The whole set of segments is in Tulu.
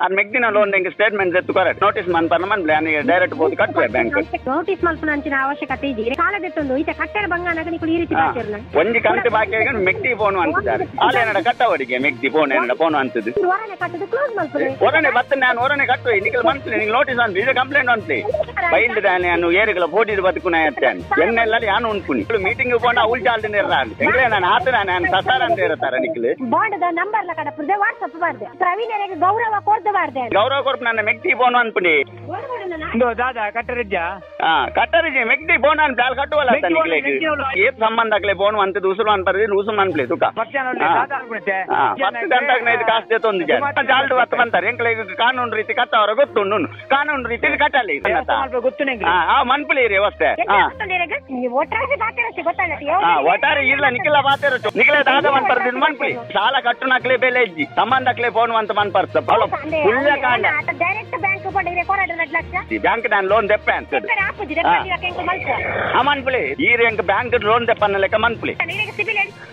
ಅದು ಮೆಗ್ದಿನ ಲೋನ್ ಎಂಗೆ ಸ್ಟೇಟ್ಮೆಂಟ್ ಎತ್ತು ಕೊರ ನೋಟಿಸ್ ಮನ್ಪರ್ನ ಮನ್ಪ್ಲೆ ಅನಿಗೆ ಡೈರೆಕ್ಟ್ ಪೋದು ಕಟ್ಟುವೆ ಬ್ಯಾಂಕ್ ನೋಟಿಸ್ ಮಲ್ಪನ ಅಂಚಿನ ಅವಶ್ಯಕತೆ ಇಜ್ಜಿ ಸಾಲ ದೆತ್ತೊಂದು ಈತ ಕಟ್ಟೆರ ಬಂಗಾನಗ ನಿಕುಲು ಈ ರೀತಿ ಬಾಕಿರ್ನ ಒಂಜಿ ಕಂತು ಬಾಕಿ ಆಗಿ ಮೆಗ್ದಿ ಫೋನ್ ಅಂತಿದ್ದಾರೆ ಆಲೆ ಏನಡ ಕಟ್ಟವಡಿಗೆ ಮೆಗ್ದಿ ಫೋನ್ ಏನಡ ಫೋನ್ ಅಂತದು ಹೊರನೆ ಕಟ್ಟದು ಕ್ಲೋಸ್ ಮಲ್ಪಲೆ ಹೊರನೆ ಬತ್ತ ನಾನು ಹೊರನೆ ಕಟ್ಟುವೆ ನಿಕಲ್ ಮನ್ಪ್ಲೆ ನಿಂಗೆ ನೋಟಿಸ್ ಅಂತ ಇದು ಕಂಪ್ಲೇಂಟ್ ಅಂತೆ ಬೈಂಡ್ ದಾನೆ ಅನ್ನು ಏರುಗಳ ಪೋಟಿಡ್ ಬದುಕುನ ಎತ್ತಾನೆ ಎನ್ನೆಲ್ಲ ಯಾನು ಉನ್ಪುನಿ ಮೀಟಿಂಗ್ ಪೋಂಡ ಅವಳು ಜಾಲ್ದ ನಿರ್ರಾನ್ ಎಂಗ್ಲೇ ನಾನು ಆತ ನಾನು ಸಸಾರ ಅಂತ ಇರ್ತಾರೆ ನಿಕಲ್ bond the number ಲ ಕಡಪುರ್ದೆ ವಾಟ್ಸ್ಆಪ್ ಬಾರ್ದೆ ಪ್ರವೀಣರಿಗೆ ಗೌರವ ಕೊರ್ದು ಬಾರ್ದೆ ಗೌರವ ಕೊರ್ಪು ನನ್ನ ಮೆಗ್ದಿ ಫೋನ್ ಅನ್ಪುನಿ ಇಂದು ದಾದಾ ಕಟ್ಟರಿಜ್ಜ ಹಾ ಕಟ್ಟರಿಜ್ಜಿ ಮೆಗ್ದಿ ಫೋನ್ ಅನ್ಪಿ ಅಲ್ಲಿ ಕಟ್ಟುವಲ್ಲ ಅಂತ ನಿಕಲ್ ಏತ್ ಸಂಬಂಧ ಆಗ್ಲೇ ಫೋನ್ ಅಂತ ಉಸುರು ಅನ್ಪರ್ದಿ ಉಸುರು ಅನ್ಪ್ಲೆ ತುಕ 10 ಗಂಟೆಗೆ ಇದು ಕಾಸು ತಂದು ಜಾಲ್ಡು ಹತ್ತು ಬಂತಾರೆ ಎಂಕ್ಲೆ ಕಾನೂನು ರೀತಿ ಕಟ್ಟವರ ಗೊತ್ತುಂಡು ಕಾನೂನು ರೀತಿ ಕಟ್ಟಲಿ ಮನ್ಪುಲಿ ವ್ಯವಸ್ಥೆ ಒಟ್ಟಾರೆ ಇಲ್ಲ ನಿಖಿಲ ಬಾತೆರಚು ನಿಖಿಲ ದಾದ ಮನ್ಪರ್ದಿ ಮನ್ಪುಲಿ ಸಾಲ ಕಟ್ಟು ನಕ್ಲೆ ಬೆಲೆ ಇಜ್ಜಿ ಸಂಬಂಧಕ್ಲೆ ಫೋನ್ ಅಂತ ಮನ್ಪರ್ತ ಫುಲ್ಲ ಕಾಂಡ direct bank bank ನಾನು ಲೋನ್ ದೆಪ್ಪೆ ಅಂತ ಮನ್ಪುಲಿ ಈ ಬ್ಯಾಂಕ್ ಲೋನ್ ದೆಪ್ಪನ್ನ ಲೆಕ್ಕ ಮನ್ಪುಲಿ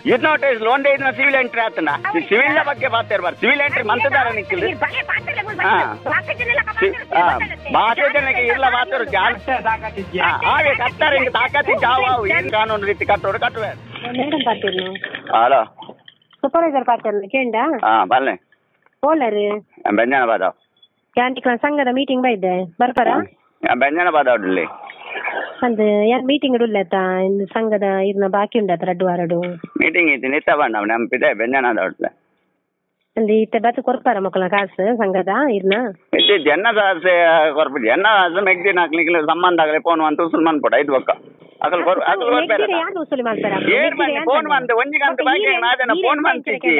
ಇದು ನೋಟೀಸ್ ಲೋನ್ ಇದನ್ನ ಸಿವಿಲ್ ಎಂಟ್ರಿ ಆತನ ಸಿವಿಲ್ ಬಗ್ಗೆ ಬಾತಿರ್ಬಾರ್ದು ಸಿವಿಲ್ ಎಂಟ್ರಿ ಮಂತದಾರ ನಿಖಿಲ್ ಬಾತೆ ಜನಕ್ಕೆ ಇಲ್ಲ ಬಾತಿರು ಆವೆ ಕಟ್ತಾರೆ ಹಿಂಗೆ ತಾಕತಿ ಜಾವ ಏನ್ ಕಾನೂನು ರೀತಿ ಕಟ್ಟೋಡು ಕಟ್ಟುವೆ. ಮೇಡಮ್ ಪಾತಿರ್ನು ಹಲೋ ಸೂಪರ್ವೈಸರ್ ಪಾತಿರ್ನು ಕೇಂಡ ಹಾ ಬಲ್ಲೆ ಓಲರ್ ಬೆಂಜನ ಬಾದಾವ್ ಕ್ಯಾಂಟಿಕ್ಲ ಸಂಘದ ಮೀಟಿಂಗ್ ಬೈದೆ ಬರ್ಪರ ಬೆಂಜನ ಬಾದಾವ್ ಅಂದ್ ಯಾನ್ ಮೀಟಿಂಗ್ ಇಡುಲ್ಲತ್ತ ಇಂದು ಸಂಘದ ಇರ್ನ ಬಾಕಿ ಉಂಡತ್ತ ರಡ್ಡು ವಾರಡು ಮೀಟಿಂಗ್ ಇತ್ತು ನಿತ್ತ ಬಂಡ ನಮ್ಮ ಪಿದೆ ಬೆಂಜನ ಬಾದಾವ್ ಅಂದ್ ಇತ್ತೆ ಬತ್ತು ಕೊರ್ಪರ ಮಕ್ಕಳ ಕಾಸು ಸಂಘದ ಇರ್ನ ಇತ್ತೆ ಜನ ಕಾಸು ಕೊರ್ಪು ಜನ ಕಾಸು ಮೆಗ್ದಿನ ಹಾಕ್ಲಿಕ್ಕೆ ಸಂಬಂಧ ಆಗಲಿ ಫೋನ್ ಅಂತ ಉಸುಲ್ ಮನ್ಪೊಡ ಐದು ಬೊಕ್ಕ ಅಕಲ್ ಕೊರ್ ಅಕಲ್ ಕೊರ್ಪೆರ ಯಾರು ಉಸುಲಿ ಮಾಡ್ತಾರ ಏರ್ ಬನ್ನಿ ಫೋನ್ ಬಂದು ಒಂಜಿ ಗಂಟೆ ಬಾಕಿ ನಾಜನ ಫೋನ್ ಬಂತಿಚ್ಚಿ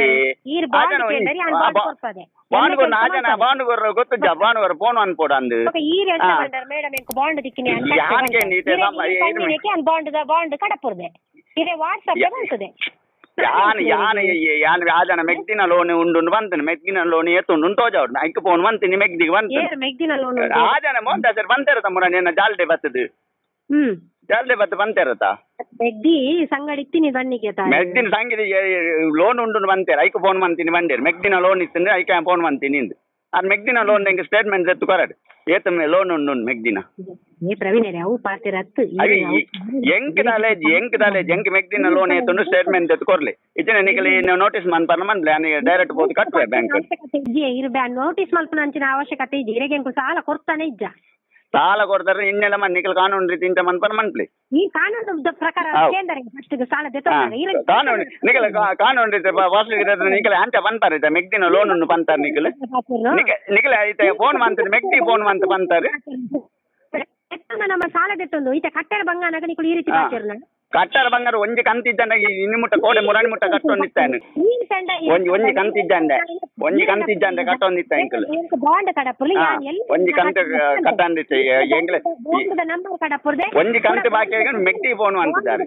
ಈರ್ ಬಾಂಡ್ ಕೇಂಡರಿ ಅನ್ ಬಾಂಡ್ ಕೊರ್ಪದೆ ಬಾಂಡ್ ಕೊರ್ ನಾಜನ ಬಾಂಡ್ ಕೊರ್ ಗೊತ್ತುಜ್ಜ ಬಾಂಡ್ ಕೊರ್ ಫೋನ್ ಅನ್ಪೊಡ ಅಂದು ಓಕೆ ಈರ್ ಎಂತ ಬಂಡರ್ ಮೇಡಮ್ ಎಂಕ್ ಬಾಂಡ್ ದಿಕ್ಕಿನಿ ಅಂತ ಯಾನ್ ಕೇಂಡಿ ಇತ್ತೆ ಸಮ ಅನ್ bond the bond ಕಡಪುರ್ದೆ ಇದೆ ವಾಟ್ಸ್ಆಪ್ ಬಂತದೆ ಯಾನ್ ಯಾನ್ ಯಾನ್ ಆಜನ ಮೆಗ್ದಿನ ಲೋನ್ ಉಂಡು ಬಂತನೆ ಮೆಗ್ದಿನ ಲೋನ್ ಏತುಂಡು ತೋಜಾವಡು ಐಕ್ ಫೋನ್ ಬಂತೀನಿ ಮೆಗ್ದಿಗೆ ಬಂತು ಮೆಗ್ದಿನ ಲೋನ್ ಆಜನ ಮೋಂತ ಸರ್ ಬಂತಿರತ್ತ ಮುರ ನಿನ್ನ ಜಾಲ್ಡೆ ಬತ್ತದು ಜಾಲ್ಡೆ ಬತ್ತ ಬಂತಿರತ್ತ ಮೆಗ್ದಿ ಸಂಗಡಿ ಇತ್ತೀನಿ ಬನ್ನಿಗೆ ಮೆಗ್ದಿನ ಸಂಗಡಿ ಲೋನ್ ಉಂಡು ಬಂತೇರ ಐಕ್ ಫೋನ್ ಬಂತೀನಿ ಬಂದೇರು ಮೆಗ್ದಿನ ಲೋನ್ ಇತ್ತಂದ್ರೆ ಐಕ ಫೋನ್ ಬಂತೀನಿ ಇಂದು ಅದು ಮೆಗ್ದಿನ ಲೋನ್ ಎಂಗೆ ಸ್ಟೇಟ್ಮೆಂಟ್ ಎತ್ತು ಕೊರಡು ಏತ ಲೋನ್ ಉಂಡು ಮೆಗ್ದಿನ ಏ ಪ್ರವೀಣರೇ ಅವು ಪಾತಿರತ್ತು ಎಂಕ್ ದಾಲೇಜ್ ಎಂಕ್ ದಾಲೇಜ್ ಎಂಕ್ ಮೆಗ್ದಿನ ಲೋನ್ ಏತುಂಡು ಸ್ಟೇಟ್ಮೆಂಟ್ ಎತ್ತು ಕೊರ್ಲಿ ಇಜ್ಜನೆ ನಿಕಲಿ ನೋಟಿಸ್ ಮನ್ಪರ್ನ ಮನ್ಪ್ಲೆ ಅನಿಗೆ ಡೈರೆಕ್ಟ್ ಪೋದು ಕಟ್ಟುವೆ ಬ್ಯಾಂಕ್ ಇರು ನೋಟಿಸ್ ಮಲ್ಪನ ಅಂಚಿನ ಅವಶ್ಯಕತೆ ಇಜ್ಜಿ ಇರೆಗೆ ಎಂಕು ಸಾಲ ಕೊಡ್ತಾನೆ ಇಜ್ಜ ಸಾಲ ಕೊಡ್ತಾರೆ ಇನ್ನೆಲ್ಲ ಮನ್ ನಿಕಲ್ ಕಾನೂನು ರೀತಿ ಇಂತ ಮನ್ಪರ್ ಮನ್ಪ್ಲಿ ಈ ಕಾನೂನು ಪ್ರಕಾರ ಫಸ್ಟ್ ಸಾಲ ಕಾನೂನು ನಿಕಲ ಕಾನೂನು ರೀತಿ ವಾಸಲಿ ನಿಕಲ ಅಂಚ ಬಂತಾರೆ ಮೆಗ್ದಿನ ಲೋನ್ ಉಂಡು ಬಂತಾರೆ ನಿಕಲ್ ನಿಕಲ ಐತೆ ಫೋನ್ ಮಂತ ಮೆಗ್ದಿ ಫೋನ್ ಮಂತ ಬಂತಾರೆ ನಮ್ಮ ಸಾಲ ದೆತ್ತೊಂದು ಈತ ಕಟ್ಟೆರ ಬಂಗಾನಗ ನಿಕುಲು ಈ ರೀತಿ ಬಾಕಿರ್ನ ಕಟ್ಟರ ಬಂಗಾರ ಒಂಜಿ ಕಂತಿದ್ದಾನೆ ಇನ್ನು ಮುಟ್ಟ ಕೋಡೆ ಮುರಾಣಿ ಮುಟ್ಟ ಕಟ್ಟೊಂದಿತ್ತಾನೆ ಒಂಜಿ ಒಂಜಿ ಕಂತಿದ್ದಾನೆ ಒಂಜಿ ಕಂತಿದ್ದಾನೆ ಕಟ್ಟೊಂದಿತ್ತ ಎಂಕಲ್ ಬಾಂಡ್ ಕಡಪುರ್ಲಿ ಒಂಜಿ ಕಂತು ಕಟ್ಟಂದಿತ್ತು ಎಂಗ್ಲೆ ನಂಬರ್ ಕಡಪುರ್ದೆ ಒಂಜಿ ಕಂತು ಬಾಕಿ ಆಗಿ ಮೆಗ್ದಿ ಫೋನ್ ಅಂತಿದ್ದಾರೆ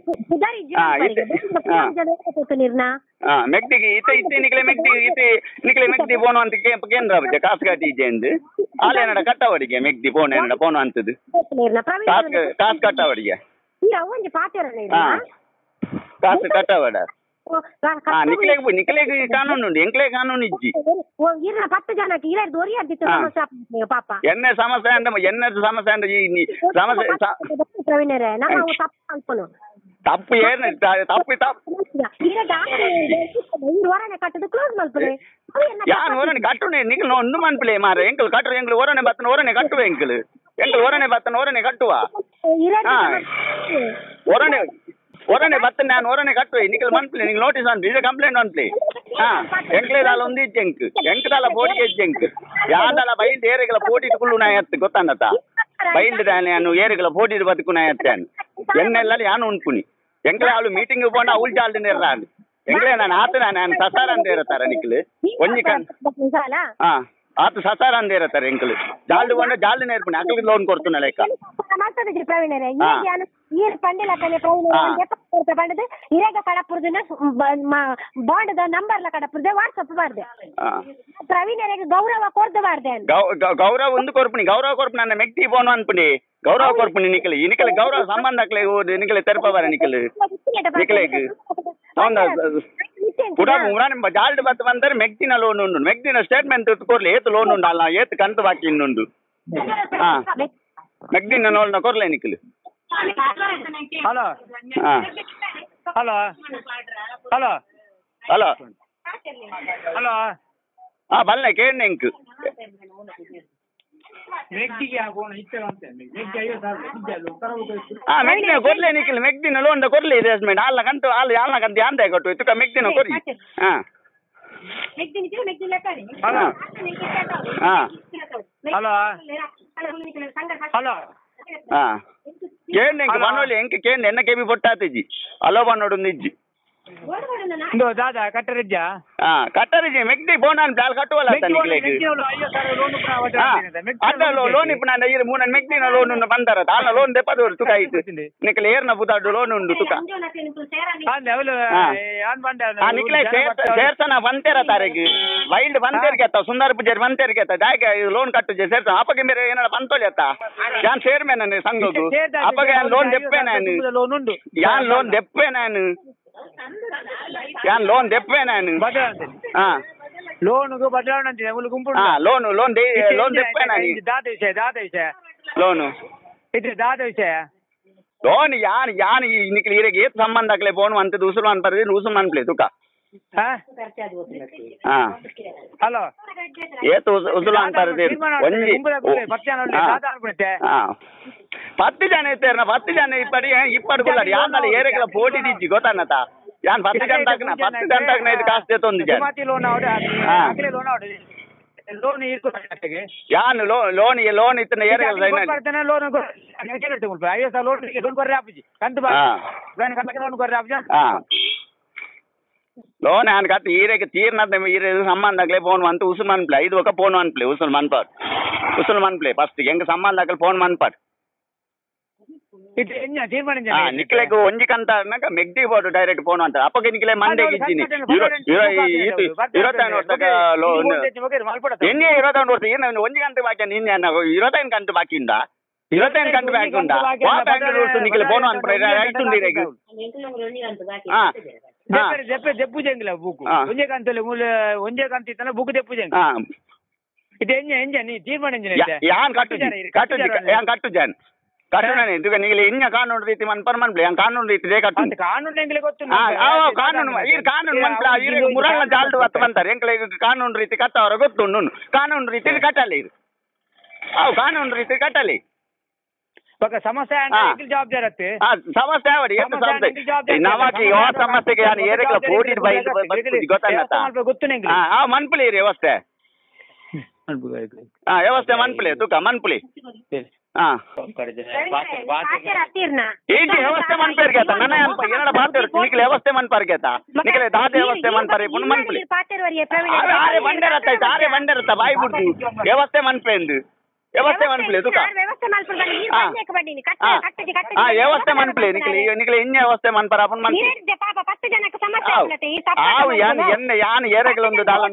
ಮೆಗ್ದಿಗೆ ಇತ್ತೆ ಇತ್ತೆ ನಿಕಲೆ ಮೆಗ್ದಿ ಇತ್ತೆ ನಿಕಲೆ ಮೆಗ್ದಿ ಫೋನ್ ಅಂತ ಕೇಂದ್ರ ಕಾಸು ಕಟ್ಟಿ ಇಜ್ಜೆ ಆಲೆ ಏನಡ ಕಟ್ಟವಡಿಗೆ ಮೆಗ್ದಿ ಫೋನ್ ಏನಡ ಫೋನ್ ಅಂತದ್ದು ಕಾಸು ಕಾಸು ಕಟ್ಟವಡಿಗೆ ಕಾಸು ಕಟ್ಟವಡ ನಿಖಿಲೆಗ್ ನಿಖಿಲೆಗ್ ಕಾನೂನು ಉಂಡು ಎಂಕ್ಲೆ ಕಾನೂನು ಇಜ್ಜಿ 10 ಜನಕ್ಕೆ ಪಾಪ ಎನ್ನೆ ಸಮಸ್ಯೆ ಅಂದ ಎನ್ನೆ ಸಮಸ್ಯೆ ಅಂದ ಸಮಸ್ಯೆ ತಪ್ಪು ಏನು ತಪ್ಪು ತಪ್ಪು ಯಾನ್ ಹೊರನೆ ಕಟ್ಟುನೆ ನಿಖಲ್ ಒಂದು ಮನ್ಪಲೆ ಮಾರ ಎಂಕಲ್ ಕಟ್ಟರು ಎಂಕಲ್ ಹೊರನೆ ಬತ್ತನ ಹೊರನೆ ಕಟ್ಟುವೆ ಎಂಕಲ್ ಎಂಕಲ್ ಹೊರನೆ ಬತ್ತನ ಹೊರನೆ ಕಟ್ಟುವ ಹೊರನೆ ಹೊರನೆ ಬತ್ತ ನಾನು ಹೊರನೆ ಕಟ್ಟುವೆ ನಿಖಲ್ ಮನ್ಪ್ಲೆ ನಿಂಗೆ ನೋಟಿಸ್ ಅನ್ಪಿ ಇದು ಕಂಪ್ಲೇಂಟ್ ಅನ್ಪ್ಲಿ ಹಾ ಎಂಕ್ಲೆ ದಾಲ ಒಂದು ಇಜ್ಜೆ ಎಂಕ್ ಎಂಕ್ ದಾಲ ಬೋಟಿಗೆ ಇಜ್ಜೆ ಎಂಕ್ ಯಾದಲ ಬೈಂಡ್ ಏರಿಗಳ ಪೋಟಿಟ್ ಕುಳ್ಳು ನಾ ಎತ್ತು ಗೊತ್ತಾನತ ಬೈಂಡ್ ನಾನು ಏರಿಗಳ ಪೋಟಿಟ್ ಬದುಕು ನಾ ಎತ್ತಾನು ಎನ್ನೆಲ್ಲ ಯಾನು ಉನ್ಪುನಿ ಎಂಕ್ಲೆ ಅವಳು ಮೀಟಿಂಗ್ ಪೋಂಡ ಅವಳು ಜಾಲ್ದ ನಿರ್ರಾನ್ ಎಂಕ್ಲೆ ನಾನು ಆತ ನಾನು ಸಸಾರ ಅಂತ ಇರತ್ತಾರ ನಿಖಲ್ ಒಂಜಿ ಕಣ್ ಹಾ ಆತ ಸಸಾರ ಅಂತ ಇರತ್ತಾರೆ ಎಂಕಲ್ ಜಾಲ್ಡು ಪೋಂಡ ಜಾಲ್ಡು ನೇರ್ಪುನಿ ಅಕಲ್ಗೆ ಲೋನ್ ಕೊಡ್ತುನ ಲೆಕ್ಕ ಪ್ರವೀಣರಿಗೆ ಗೌರವ ಕೊರ್ದು ಬಾರ್ದೆ ಗೌರವ ಒಂದು ಕೊರ್ಪುನಿ ಗೌರವ ಕೊರ್ಪು ನನ್ನ ಮೆಗ್ದಿ ಫೋನ್ ಅನ್ಪುನಿ ಗೌರವ ಕೊರ್ಪುನಿ ನಿಕಲೆ ನಿಕಲೆ ಗೌರವ ಸಂಬಂಧಕ್ಲೆ ನಿಕಲೆ ತೆರಪಬಾರ ನಿಕಲೆ ನಿಕಲೆಗ್ ಹೌದಾ ಕುಡ ಮುರಾನಿ ಜಾಲ್ಡ್ ಬತ್ತ ಬಂದರೆ ಮೆಗ್ದಿನ ಲೋನ್ ಉಂಡು ಮೆಗ್ದಿನ ಸ್ಟೇಟ್ಮೆಂಟ್ ಕೊರ್ಲಿ ಏತ್ ಲೋನ್ ಉಂಡು ಅಲ್ಲ ಏತ್ ಕಂತು ಬಾಕಿ ಇನ್ನುಂಡು ಹಾ ಮೆಗ್ದಿನ ಲೋನ್ ಕೊರ್ಲೆ ನಿಕಲು ಹಲೋ ಹಾ hello hello hello hello ಹಾ ಬಲ್ಲೆ ಕೇಳಿ ಎಂಕ್ ಹಾ ಮೆಗ್ದಿನ ಕೊರ್ಲೆ ನಿಖಿಲ್ ಮೆಗ್ದಿನ ಲೋನ್ ಕೊರ್ಲಿ ರೇಸ್ಮೆಂಟ್ ಅಲ್ಲ ಕಂತು ಅಲ್ಲ ಯಾಲ್ನ ಕಂತು ಯಾಂದೆ ಕೊಟ್ಟು ತುಕ ಮೆಗ್ದಿನ ಕೊರಿ ಹಾ ಹಲೋ ಹಾ ಹಲೋ ಹಲೋ ಹಾ ಕೇಂದ್ರ ಎಂಕ್ ಬನ್ನೋಲಿ ಎಂಕ್ ಕೇಂದ್ರ ಎನ್ನ ಕೆಬಿ ಪೊಟ್ಟಾತಿಜಿ ಅಲೋ ಬನ್ನೋಡು ನಿಜ್ಜಿ ಇಂದು ದಾದಾ ಕಟ್ಟರಿಜ್ಜ ಹಾ ಕಟ್ಟರಿಜಿ ಮೆಗ್ದಿ ಬೋನಾನ್ ಪ್ಲಾಲ್ ಕಟ್ಟುವಲ್ಲ ನಿಕ್ಲೆಗ್ ಅಡ್ಡ ಲೋನ್ ಇಪ್ಪು ನಾನು ಇರು ಮೂನ ಮೆಗ್ದಿನ ಲೋನ್ ಉಂಡು ಬಂದಾರ ತಾನ ಲೋನ್ ದೆಪ್ಪದವರು ತುಕ ಆಯ್ತು ನಿಕ್ಲೆ ಏರ್ನ ಬುದಾಡು ಲೋನ್ ಉಂಡು ತುಕ ಹಾ ನಿಕ್ಲೆ ಸೇರ್ಸನ ಬಂತೇರ ತಾರೆಗ್ ವೈಲ್ಡ್ ಬಂತೇರ್ಗೆ ಅತ್ತ ಸುಂದರ ಪೂಜಾರಿ ಬಂತೇರ್ಗೆ ಅತ್ತ ಜಾಯ್ಗೆ ಲೋನ್ ಕಟ್ಟುಜೆ ಸೇರ್ಸ ಅಪ್ಪಗೆ ಮೇರೆ ಏನಾರ ಬಂತೋಳಿ ಅತ್ತ ಯಾನ್ ಸೇರ್ಮೆ ನಾನು ಸಂಘಗು ಅಪ್ಪಗೆ ಯಾನ್ ಲೋನ್ ದೆಪ್ಪೆ ನಾನು ಲೋನ್ ಉಂಡು ಯಾನ್ ಲೋನ್ ದೆಪ್ಪೆ ನಾನು ಯಾನ್ ಲೋನ್ ದೆಪ್ಪೆ ನಾನು ಹಾ ಲೋನ್ ಬದಲಾವಣೆ ಅಂತಿದೆ ಮುಲು ಗುಂಪು ಹಾ loan loan they loan ದೆಪ್ಪೆ ನಾನು ದಾದ ವಿಷಯ ದಾದ ವಿಷಯ ಲೋನು ಇದ್ರೆ ದಾದ ವಿಷಯ ಲೋನ್ ಯಾನ್ ಯಾನ್ ಈ ನಿಕ್ಲೆ ಈರೆಗೆ ಏತ್ ಸಂಬಂಧ ಆಗ್ಲೆ ಫೋನ್ ಅಂತ ಉಸುರು ಅನ್ಪರ್ದಿ ಉಸುರು ಅನ್ಪ್ಲೆ ತುಕ ಹಾ ಹಾ ಹಲೋ ಏತ್ ಉಸುಲು ಅನ್ಪರ್ದಿ ಒಂಜಿ ಹಾ 10 ಜನ ಇತ್ತೇರ್ನ 10 ಜನ ಇಪ್ಪಡಿ ಇಪ್ಪಡು ಕುಲ್ಲಡಿ ಯಾನ್ ಏರೆಗಳ ಪೋಟಿ ದಿಜ್ಜಿ ಗೊತ್ತಾನತ ಯಾನ್ 10 ಜನ ತಗ್ನ 10 ಜನ ತಗ್ನ ಇದು ಕಾಸ್ತೆ ತೊಂದು ಜನ ಲೋನ್ ಲೋನ್ loan ಯಾನ್ ಲೋನ್ ಲೋನ್ ಇತ್ತನ ಏರೆಗಳ loan loan loan ಕೊರ್ರೆ ಆಪುಜಿ ಕಂತು ಬಾ ಲೋನ್ ಕೊರ್ರೆ ಆಪುಜಿ ಹಾ ಲೋನ್ ಯಾನ್ ಕತ್ ಈರೆಗೆ ತೀರ್ನದ ಈರೆ ಸಂಬಂಧ ಆಗ್ಲೆ ಫೋನ್ ಅಂತ ಉಸುರು ಮನ್ಪ್ಲೆ ಐದು ಒಕ್ಕ ಫೋನ್ ಅನ್ಪ್ಲೆ ಉಸುರು ಮನ್ಪಾಡ್ ಉಸುರು ಮನ್ಪ್ಲೆ ಫಸ್ಟ್ ಹೆಂಗ ಸಂಬಂಧ ಆಗ್ಲೆ ಫೋನ್ ಮನ್ಪಾಡ್ ನಿಕ್ಲೆಗ್ ಒಂಜಿ ಕಂತ ಅನ್ನಕ ಮೆಗ್ದಿ board direct phone ಅಂತ ಅಪ್ಪಗೆ ನಿಕ್ಲೆ ಮಂಡೆಗೆ ಇದ್ದೀನಿ 25 ವರ್ಷ ಲೋನ್ ಎಣ್ಣೆ 25 ವರ್ಷ ಏನು ಒಂಜಿ ಕಂತು ಬಾಕಿ ನಿನ್ನೆ 25 ಕಂತು ಬಾಕಿ ಉಂಡಾ 25 ಕಂತು ಬಾಕಿ ಉಂಡಾ ವಾ ಬ್ಯಾಂಕ್ ರೂಲ್ಸ್ ನಿಕ್ಲೆ ಫೋನ್ ಅನ್ಪಡೆ ರೈಟ್ ಉಂಡು ಇರೆಗ್ ಹಾ ದೆಪ್ಪೆ ದೆಪ್ಪುಜೆಂಗಿಲ್ಲ ಬುಕ್ ಒಂಜೇ ಕಂತಲ್ಲಿ ಒಂಜೇ ಕಂತು ಇತ್ತಲ್ಲ ಬುಕ್ ದೆಪ್ಪುಜೆಂಗ್ ಇದು ಎಂಜ ಎಂಜ ನೀ ತೀರ್ಮಾನ ಎಂಜ ಯಾನ್ ಕಟ್ಟುಜಿ ಕಟ್ಟುಜಿ ಯಾನ್ ಕಟ್ಟುಜಾನ್ ಕಟ್ಟುನಾನೆ ಇದು ನಿಗಲೆ ಇನ್ನ ಕಾನೂನು ರೀತಿ ಮನ್ಪರ್ ಮನ್ಪ್ಲೆ ಯಾನ್ ಕಾನೂನು ರೀತಿ they ಕಟ್ಟು ಕಾನೂನು ಎಂಗ್ಲೆ ಗೊತ್ತು ಆ ಕಾನೂನು ಈ ಕಾನೂನು ಮನ್ಪ್ಲ ಈ ಮುರಳ್ನ ಜಾಲ್ಡು ಬತ್ತ ಬಂತಾರೆ ಎಂಕ್ಲೆ ಕಾನೂನು ರೀತಿ ಕಟ್ಟವರ ಗೊತ್ತುಂಡು ಕಾನೂನು ರೀತಿ ಕಟ್ಟಲಿ ಇದು ಅವು ಕಾನೂನು ರೀತಿ ಕಟ್ಟಲಿ ಬಕ ಸಮಸ್ಯೆ ಎಂಕ್ಲೆ ಜವಾಬ್ದಾರಿ ಅತ್ತೆ ಆ ಸಮಸ್ಯೆ ಅವಡಿ ಏತ್ ಸಮಸ್ಯೆ ನಮಕ್ಕೆ ಯಾವ ಸಮಸ್ಯೆಗೆ ಯಾನ್ ಏರೆಗ್ಲ ಪೋಡಿ ಬೈಲ್ ಗೊತ್ತಾನತ ಗೊತ್ತು ಎಂಕ್ಲೆ ಆ ಮನ್ಪ್ಲೆ ಈ ವ್ಯವಸ್ಥೆ ಹಾ ವ್ಯವಸ್ಥೆ ಮನ್ಪ್ಲೆ ತುಕ ಮನ್ಪ್ಲೆ ಹಾ ಈಜಿ ವ್ಯವಸ್ಥೆ ಮನ್ಪೇರ್ಗೆ ನನ್ನ ಏನಡ ಬಾತೇರು ನಿಕ್ಲೆ ವ್ಯವಸ್ಥೆ ಮನ್ಪರ್ಗೆ ನಿಕ್ಲೆ ದಾದ ವ್ಯವಸ್ಥೆ ಮನ್ಪರಿ ಪುನ್ ಮನ್ಪ್ಲೆ ಆರೆ ಬಂಡರತ್ತ ಆರೆ ಬಂಡರತ್ತ ಬಾಯಿ ಬಿಡ್ದು ವ್ಯವಸ್ಥೆ ಮನ್ಪೇಂದು ವ್ಯವಸ್ಥೆ ಮನ್ಪ್ಲೆ ತುಕ ಹಾ ವ್ಯವಸ್ಥೆ ಮನ್ಪ್ಲೆ ನಿಕ್ಲೆ ನಿಕ್ಲೆ ಇನ್ನ ವ್ಯವಸ್ಥೆ ಮನ್ಪರ ಅಪನ್ ಮನ್ಪ್ಲೆ ಆವು ಯಾನ್ ಎನ್ನ ಯಾನ್ ಏರೆಗಳೊಂದು ದಾಲ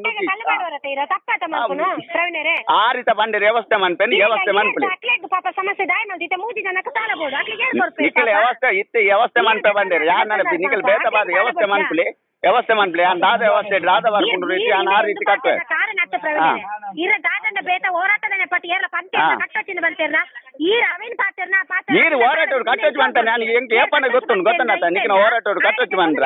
ಆರಿತ ಬಂಡೆ ವ್ಯವಸ್ಥೆ ಮನ್ಪೇನ್ ವ್ಯವಸ್ಥೆ ಮನ್ಪ್ಲೆ ನಿಕ್ಲೆ ವ್ಯವಸ್ಥೆ ಇತ್ತೆ ವ್ಯವಸ್ಥೆ ಮನ್ಪೆ ಬಂಡೇರಿ ಯಾನ್ ನಿಕ್ಲೆ ಬೇತ ಬಾದ ವ್ಯವಸ್ಥೆ ಮನ್ಪ್ಲೆ ವ್ಯವಸ್ಥೆ ಮನ್ಪ್ಲೆ ಯಾನ್ ದಾದ ವ್ಯವಸ್ಥೆ ದಾದ ಬರ್ಕೊಂಡು ರೀತಿ ಯಾನ್ ಆ ರೀತಿ ಕಟ್ಟುವೆ ನೀರು ಹೋರಾಟೋಡು ಕಟ್ಟೊಚ್ಚು ಅಂತ ನಾನು ಎಂಕ್ ಏಪನೆ ಗೊತ್ತುಂಡು ಗೊತ್ತನಾತ ನಿಕ್ನ ಹೋರಾಟೋಡು ಕಟ್ಟೊಚ್ಚು ಬಂದ್ರ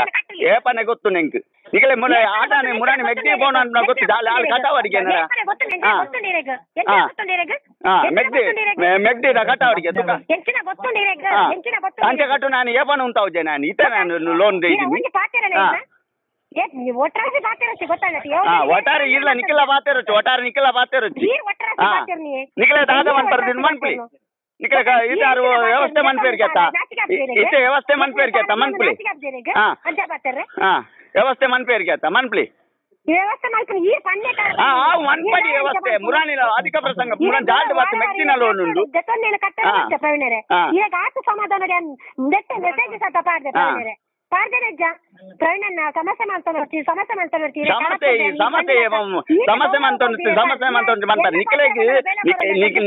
ಏಪನೆ ಗೊತ್ತು ನೆಂಕ್ ನಿಕ್ಲೆ ಮುರ ಆಟಾನೆ ಮುರಾಣಿ ಮೆಗ್ದಿ ಬೋಣ ಅಂತ ಗೊತ್ತು ಜಾಲ ಆಲ್ ಕಟಾವಡಿಗೆ ಹಾ ಮೆಗ್ದಿ ಮೆಗ್ದಿ ಕಟಾವಡಿಗೆ ತುಕ ಅಂಚೆ ಕಟ್ಟು ನಾನು ಏಪನ ಉಂಟಾವುಜೆ ನಾನು ಇತ್ತ ನಾನು ಲೋನ್ ದೇಯಿದ್ದೀನಿ ಒಟ್ಟಾರೆ ಇರ್ಲ ನಿಕ್ಲ ಬಾತೇರೊಚ್ಚು ಒಟ್ಟಾರೆ ನಿಕ್ಲ ಬಾತೇರೊಚ್ಚು ನಿಕ್ಲೆ ದಾದ ಮನ್ಪರ್ದಿನ ಮನ್ಪುಲಿ ನಿಕ್ಲೆ ಇದಾರು ವ್ಯವಸ್ಥೆ ಮನ್ಪೇರ್ಗೆ ಅತ್ತ ಇತ್ತೆ ವ್ಯವಸ್ಥೆ ಮನ್ಪೇರ್ಗೆ ಅತ್ತ ಮನ್ಪುಲಿ ಹಾ ಹಾ ವ್ಯವಸ್ಥೆ ಮನ್ಪೇರ್ಗೆ ಅತ್ತ ಮನ್ಪುಲಿ ಹಾ ಆವು ಮನ್ಪಡಿ ವ್ಯವಸ್ಥೆ ಮುರಾನಿಲ ಅಧಿಕ ಪ್ರಸಂಗ ಮುರಾನ್ ಜಾಲ್ಡ್ ಬಾತ್ ಮೆಗ್ದಿನ ಲೋನ್ ಉಂಡು ಪಾರ್ದನೆಜ್ಜ ಪ್ರವೀಣಣ್ಣ ಸಮಸ್ಯೆ ಮಾಡ್ತಾ ಬರ್ತೀವಿ ಸಮಸ್ಯೆ ಮಾಡ್ತಾ ಬರ್ತೀವಿ ಸಮಸ್ಯೆ ಸಮಸ್ಯೆ ಸಮಸ್ಯೆ ಮಂತೊಂದು ಸಮಸ್ಯೆ ಮಂತೊಂದು ಮಂತಾರೆ ನಿಕ್ಲೆಗ್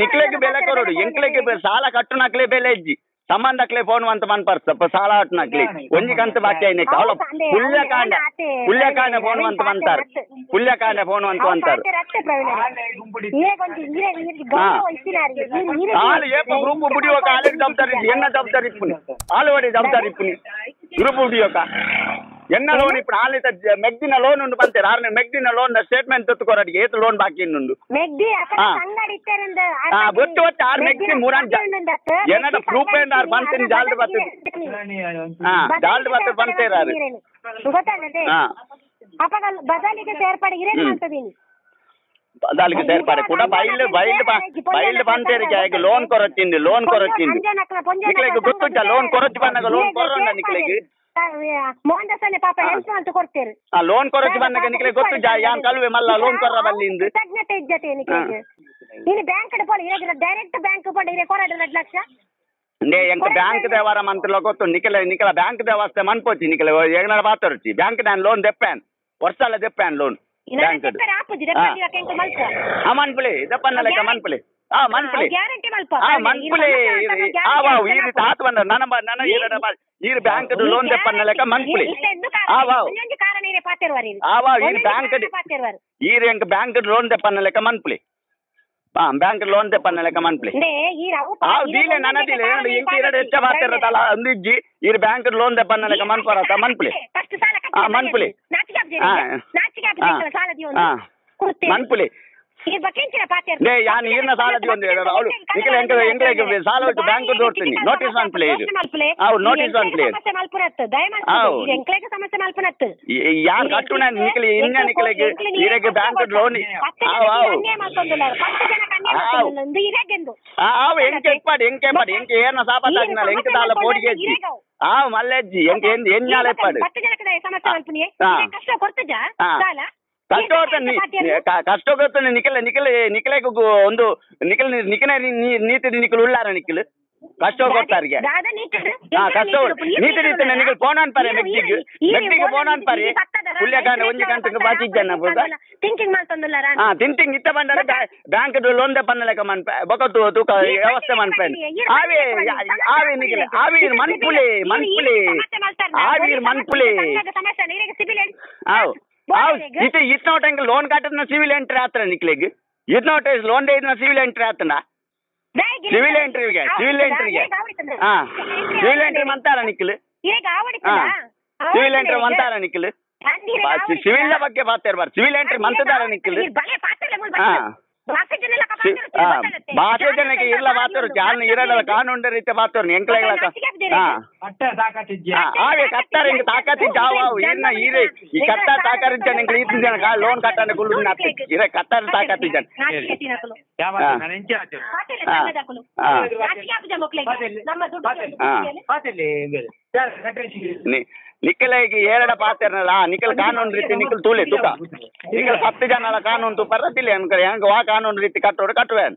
ನಿಕ್ಲೆಗ್ ಬೆಲೆ ಕೊರಡು ಎಂಕ್ಲೆಗ್ ಸಾಲ ಕಟ್ಟುನಕ್ಲೆ ಬೆಲೆ ಇಜ್ಜಿ ಸಂಬಂಧಕ್ಲೆ ಫೋನ್ ಅಂತ ಮನ್ಪರ್ ಸಾಲ ಆಟ್ನಕ್ಲಿ ಒಂಜಿ ಕಂತು ಬಾಕಿ ಆಯ್ನೆ ಅವಳ ಪುಲ್ಯಕಾಂಡ ಪುಲ್ಯಕಾಂಡ ಫೋನ್ ಅಂತ ಮಂತಾರೆ ಪುಲ್ಯಕಾಂಡ ಫೋನ್ ಅಂತ ಅಂತಾರೆ ಆಲು ಏಪ ಗ್ರೂಪ್ ಬುಡಿಯೋಕ ಆಲಿಗೆ ಜವಾಬ್ದಾರಿ ಎನ್ನ ಜವಾಬ್ದಾರಿ ಇಪ್ಪುನಿ ಆಲುವಡಿ ಜವಾಬ್ದಾರಿ ಇಪ್ಪುನಿ ಗ್ರೂಪ್ ಬುಡಿಯೋಕ ಎನ್ನ ಲೋನ್ ఇప్పుడు ಆಲಿತ ಮೆಗ್ದಿನ ಲೋನ್ ಉಂಡು ಬಂತೇರು ಆರ್ನೆ ಮೆಗ್ದಿನ ಲೋನ್ ಸ್ಟೇಟ್ಮೆಂಟ್ ತೆತ್ತುಕೊರಡಿಗೆ ಏತು ಲೋನ್ ಬಾಕಿ ಉಂಡು ಗೊತ್ತು ಒಟ್ಟು ಆರು ಮೆಗ್ದಿ ಮೂರಾನ್ ಏನಡ ಪ್ರೂಫ್ ಏನ್ ಆರು ಬಂತೀನಿ ಜಾಲ್ಡ್ ಬರ್ತದೆ ಜಾಲ್ಡ್ ಬರ್ತದೆ ಬಂತೇರು ಆರು ಬದಲಿಗೆ ಸೇರ್ಪಡೆ ಬದಲಿಗೆ ಸೇರ್ಪಡೆ ಕೂಡ ಬೈಲ್ ಬೈಲ್ ಬೈಲ್ ಬಂತೇರಿಗೆ ಲೋನ್ ಕೊರಚಿಂದು ಲೋನ್ ಕೊರಚಿಂದು ನಿಕ್ಲೆಗ್ ಗೊತ್ತುಂಟ ಲೋನ್ ಕೊರಚಿ ಬಂದಾಗ ಲೋನ್ ಕೊರೋಣ ನಿಕ್ಲೆಗ್ ಮೋಹನ್ ದಾಸನೆ ಪಾಪ ಹೆಲ್ಪ್ ಅಂತ ಕೊಡ್ತೇನೆ ಆ ಲೋನ್ ಕೊರಚಿ ಬಂದಾಗ ನಿಕ್ಲೆ ಗೊತ್ತು ಯಾನ್ ಕಲ್ವೆ ಮಲ್ಲ ಲೋನ್ ಕೊರ್ರ ಬಲ್ಲಿಂದು ಕೃತಜ್ಞತೆ ಇಜ್ಜತೆ ನಿಕ್ಲೆಗ್ ನೀನು ಬ್ಯಾಂಕ್ ಕಡೆ ಪೋಲಿ ಇರಗಿರ ಡೈರೆಕ್ಟ್ ಬ್ಯಾಂಕ್ ಪೋಂಡ ಇರೆ ಕೊರಡು 2 ಲಕ್ಷ ನೇ ಎಂಕ ಬ್ಯಾಂಕ್ ದೇವಾರ ಮಂತ್ರಿಲ ಗೊತ್ತು ನಿಕ್ಲೆ ನಿಕ್ಲ ಬ್ಯಾಂಕ್ ದೇವಸ್ಥೆ ಮನ್ಪೋಚಿ ನಿಕ್ಲೆ ಏನಾರ ಪಾತೊರ್ಚಿ ಬ್ಯಾಂಕ್ ನಾನು ಲೋನ್ ದೆಪ್ಪಾನ್ ವರ್ಷಲ ದೆಪ್ಪಾನ್ ಲೋನ್ ಬ್ಯಾಂಕ್ ಮನ್ಪುಲಿ ದೆಪ್ಪನ್ನ ಲೆಕ್ಕ ಮನ್ಪುಲಿ ಮನ್ಪುಲಿ ಮನ್ಪುಲಿ ಈ ರೀತಿ ಆತು ಬಂದ ನನ್ನ ನನ್ನ ಈ ಬ್ಯಾಂಕ್ ಲೋನ್ ದೆಪ್ಪನ್ನ ಲೆಕ್ಕ ಮನ್ಪುಲಿ ಈ ಬ್ಯಾಂಕ್ ಈ ಎಂಕ ಬ್ಯಾಂಕ್ ಲೋನ್ ದೆಪ್ಪನ್ನ ಲೆಕ್ಕ ಮನ್ಪುಲಿ ಬ್ಯಾಂಕ್ ಲೋನ್ ದೆಪ್ಪನ್ನ ಲೆಕ್ಕ ಮನ್ಪುಲಿ ದೀಲೆ ನನ್ನ ದೀಲೆ ಎಂಕ ಎರಡು ಹೆಚ್ಚ ಪಾತಿರತಲ್ಲ ಒಂದು ಇಜ್ಜಿ ಈ ಬ್ಯಾಂಕ್ ಲೋನ್ ದೆಪ್ಪನ್ನ ಲೆಕ್ಕ ಮನ್ಪುರತ ಮನ್ಪುಲಿ ಮನ್ಪುಲಿ ಮನ್ಪುಲಿ ಯಾನ್ ಈರ್ನ ಸಾಲ ಒಂದು ಅವಳು ನಿಖಿಲ ಎಂಕ ಎಂಕ್ಲೆಗ್ ಸಾಲ ಉಂಟು ಬ್ಯಾಂಕ್ ನೋಡ್ತೀನಿ ನೋಟಿಸ್ ಮನ್ಪುಲೆ ಇದು ಹೌದು ನೋಟಿಸ್ ಮನ್ಪುಲೆ ಯಾರು ಕಟ್ಟುನ ನಿಖಿಲ ಇನ್ನ ನಿಖಿಲೆಗ್ ಈರೆಗ್ ಬ್ಯಾಂಕ್ ಲೋನ್ ಆವು ಎಂಕೆ ಎಪ್ಪಾಡು ಎಂಕೆ ಎಪ್ಪಾಡು ಎಂಕೆ ಏನ ಸಾಪತ್ತಾಗಿನಾಲ ಎಂಕೆ ದಾಲ ಬೋಡಿಗೆ ಆವು ಮಲ್ಲೆಜ್ಜಿ ಎಂಕೆ ಎನ್ನಾಲ ಎಪ್ಪಾಡು ಕಷ್ಟ ಕಷ್ಟ ಗೊತ್ತು ನಿಖಲ ನಿಖಲ ನಿಖಲೆಗ್ ಒಂದು ನಿಖಲ ನಿಖನ ನೀತಿ ನಿಖಲ್ ಉಳ್ಳಾರ ನಿಖಲ್ ಕಷ್ಟ ಕೊಡ್ತಾರಿಗೆ ಕಷ್ಟ ನೀತಿ ನೀತಿ ನಿಖಲ್ ಫೋನ್ ಅನ್ಪಾರೆ ಮೆಕ್ಟಿಗ್ ಮೆಕ್ಟಿಗ್ ಫೋನ್ ಅನ್ಪಾರೆ ಪುಲ್ಯಕಾಂಡ ಒಂಜಿ ಗಂಟೆಗೆ ಬಾಕಿ ಇಜ್ಜನ್ನ ಹಾ ತಿಂತಿಂಗ್ ಇತ್ತ ಬಂದರೆ ಬ್ಯಾಂಕ್ ಲೋನ್ ದೆಪ್ಪನ್ನ ಲೆಕ್ಕ ಮನ್ಪೆ ಬೊಕ ತೂಕ ವ್ಯವಸ್ಥೆ ಮನ್ಪೆ ಆವೇ ಆವೇ ನಿಖಲ ಆವೀರ್ ಮನ್ಪುಲೆ ಮನ್ಪುಲೆ ಆವೀರ್ ಮನ್ಪುಲೆ ಆವ್ ಇತ್ತೆ ಇತ್ನೋಟ ಎಂಕ್ ಲೋನ್ ಕಟ್ಟದ ಸಿವಿಲ್ ಎಂಟ್ರಿ ಆತ್ರ ನಿಕ್ಲೆಗ್ ಇತ್ನೋಟ ಲೋನ್ ಇದ್ನ ಸಿವಿಲ್ ಎಂಟ್ರಿ ಆತನ ಸಿವಿಲ್ ಎಂಟ್ರಿಗೆ ಸಿವಿಲ್ ಎಂಟ್ರಿಗೆ ಹಾ ಸಿವಿಲ್ ಎಂಟ್ರಿ ಮಂತಾರ ನಿಕ್ಲು ಸಿವಿಲ್ ಎಂಟ್ರಿ ಮಂತಾರ ನಿಕ್ಲು ಸಿವಿಲ್ ಬಗ್ಗೆ ಪಾತೇರ್ ಸಿವಿಲ್ ಎಂಟ್ರಿ ಮಂತದಾರ ನಿಕ್ಲು ಬಾಸೆ ಜನಕ್ಕೆ ಇಲ್ಲ ಬಾತರು ಜಾನ್ ಇರಲ್ಲ ಕಾನೂನು ರೀತಿ ಬಾತರು ಎಂಕ್ಲೆಗಳ ಆವೆ ಕತ್ತಾರೆ ಇಂಕ ತಾಕತಿ ಜಾವ ಏನ ಈರೆ ಈ ಕತ್ತ ತಾಕರಿ ಜನ ಎಂಕ್ಲೆ ಈತಿನ ಜನ ಲೋನ್ ಕಟ್ಟನೆ ಗುಲ್ಲು ನಾತಿ ಇರೆ ಕತ್ತಾರೆ ತಾಕತಿ ಜನ ನಿಕ್ಕಲೆಗೆ ಏರಡ ಪಾತೆರ್ನಲ್ಲ ನಿಕ್ಕಲ್ ಕಾನೂನು ರೀತಿ ನಿಕ್ಕಲ್ ತೂಲೆ ತೂಕ ನಿಕ್ಕಲ್ 10 ಜನಲ ಕಾನೂನು ತೂಪರ ತಿಳಿ ಅನ್ಕರೆ ಹೆಂಗ ವಾ ಕಾನೂನು ರೀತಿ ಕಟ್ಟೋಡು ಕಟ್ಟುವೇನ್